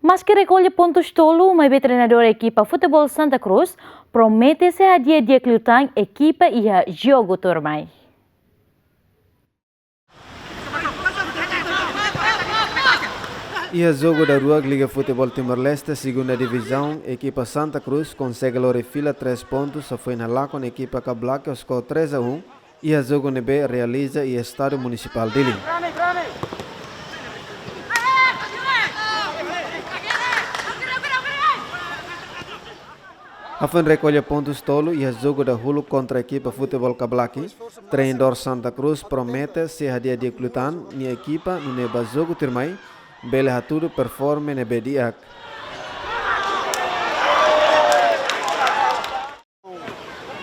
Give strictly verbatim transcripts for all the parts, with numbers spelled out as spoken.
Maske rekolla pontus tolu, maibé treinadór ekipa futeból Santa Cruz promete sei hadi'a di'ak liután ekipa iha jogu tuirmai. Iha jogu daruak Liga Futeból Timor-Leste, Segunda Divizaun, ekipa Santa Cruz konsege lori fila três pontus, hafoin halakon ekipa Kablaki ho skor três a um, iha jogu ne'ebé realiza iha Estádiu Munisipál Dili. Hafoin rekolla pontus tolu iha jogu dahuluk kontra ekipa futeból Kablaki, treinadór Santa Cruz promete sei hadi'a di'ak liután nia ekipa nune'e ba jogu tuirmai bele hatudu performa ne'ebé di'ak.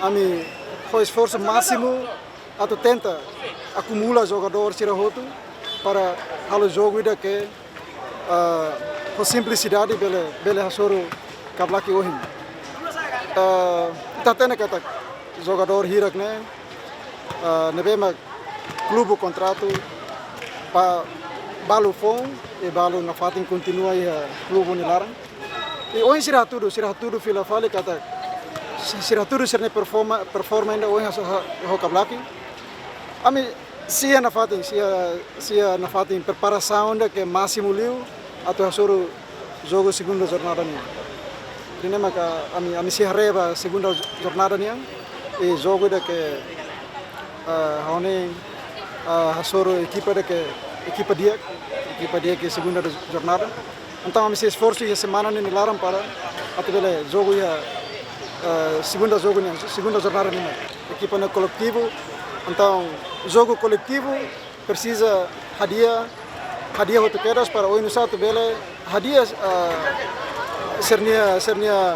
Ami fó esforsu másimu atu tenta akumula jogadór sira hotu para halo jogu ida ke, ah, ho simplisidade bele, bele hasoru Kablaki ohin. Ah, ita hatene katak jogadór hirak ne'e, ah, ne'ebé mak klube kontratu ba balu foun, i balu nafatin kontinua iha klube nia laran. I ohin sira hatudu, sira hatudu fila fali katak, si-, sira hatudu sira-nia performa, performa ida ohin haso-, ha-, ho Kablaki. Ami sei iha nafatin, sei iha, sei iha nafatin preparasaun ida ke másimu liu atu hasoru jogu segunda jornada nian. Ida-ne'e maka ami, ami sei haree ba segunda jornada nian, i jogu ida ke, ah, ha'u hanoin, ah, hasoru ekipa ida ke, ekipa di'ak, ekipa di'ak ke segunda jornada. Entaun ami sei esforsu iha semana ne'e nia laran para atu bele jogu iha, eh, segunda jogu nian, segunda jornada nian. Ekipa ne'e koletivu, entaun jogu koletivu presiza hadi'a, hadi'a hotu kedas para oinsá atu bele hadi'a, eh, sira-nia, sira-nia,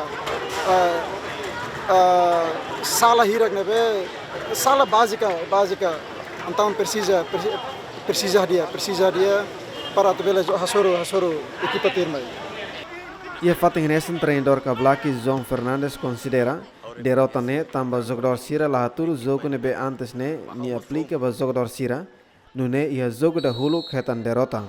eh, eh, sala hirak ne'ebé, sala bázika, bázika. Entaun presiza, presi-, presiza hadi'a, presiza hadi'a para atu bele jo-, hasoru, hasoru ekipa tuirmai. Iha fatin hanesan, treinadór Kablaki João Fernandes konsidera derrota ne'e tanba jogadór sira la hatudu jogu ne'ebé antes ne'e nia aplika ba jogadór sira, nune'e iha jogu dahuluk hetan derrota.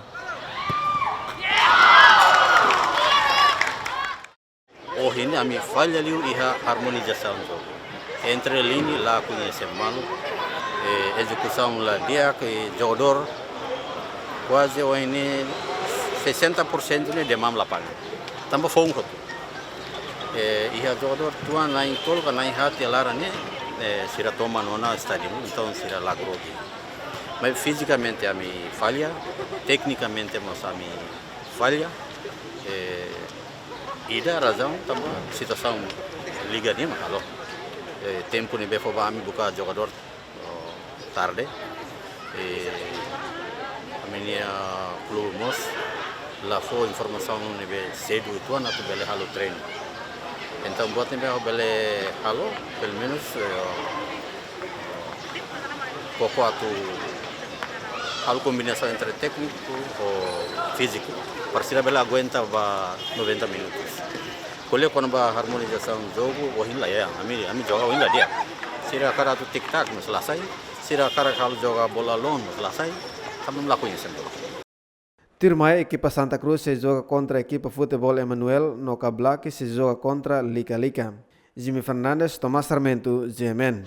Ohin ami falla liu iha harmonizasaun jogu. Entre linha la koñese malu, eh, ezekusaun la di'ak, eh, jogadór kuaze ohin ne'e sesenta por sentu ne'e demam lapangan. Tanba foun hotu. Eh, iha jogadór tuan na'in tolu ka na'in haat iha laran ne'e, eh, sira toman ona estádiu, entaun sira la grogi. Mas fizikamente ami falla, teknikamente mós ami falla, eh, ida razaun tanba situasaun liga ne'e mak halo. Eh, tempu ne'ebé fó ba ami buka jogadór, oh, tarde. Eh, ami-nia klube mós la fó informasaun ne'ebé sedu uitoan atu bele halo treinu. Entaun buat ne'ebé ha'u bele halo, pelumenus, eh, koko atu halo kombinasaun entre tékniku ho fíziku, para sira bele aguenta ba noventa minutus. Ko'alia kona-ba harmonizasaun jogu, ohin la iha, ami, ami joga ohin la di'ak. Sira hakarak atu tik-tak, mas la sai. Sira hakarak halo joga bola lon, mas la sai. Tanba la koñese bola. Tuirmai, ekipa Santa Cruz sei joga kontra ekipa futeból Emanuel, no Kablaki sei joga kontra Lika-Lika. Jimmy Fernandes, Tomás Sarmento, G M N.